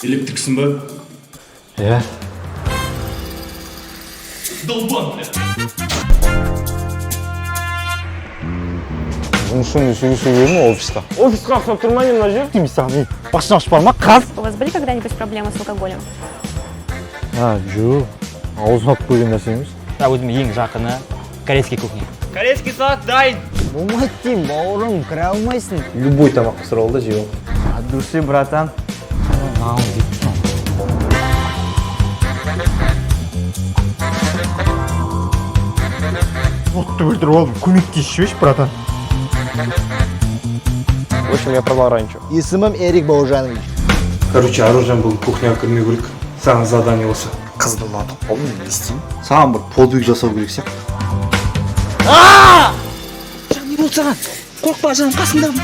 Электриксің ба? Иә. Долбан, бля. Жұмысшымен сөйлесе берме офиста. Офисқа ұқсап тұр ма не мына жер? Деймін саған, ей, машина ашып бар ма, қаз? У вас были когда-нибудь проблемы с алкоголем? А, жоқ. Аузыма алып қойған нәрсе емес. Бірақ өзіме ең жақыны корейский кухня. Корейский салат дайын. Болмайды деймін, бауырым, кіре алмайсың. Любой тамақ пісіріп ал да, жеп ал. От души, братан. Маған деп тұрсың. Отты өлтіріп алдым, көмектесіп жіберші, братан. В общем, я продал ранчо. Есімім Эрик Баужанович. Короче, Аружан бүгін кухняға кірмеу керек. Саған задание осы. Қызды ұнатып қалдым, не істеймін? Саған бір подвиг жасау керек сияқты. Не болды саған? Қорықпа, жаным, қасыңдамын.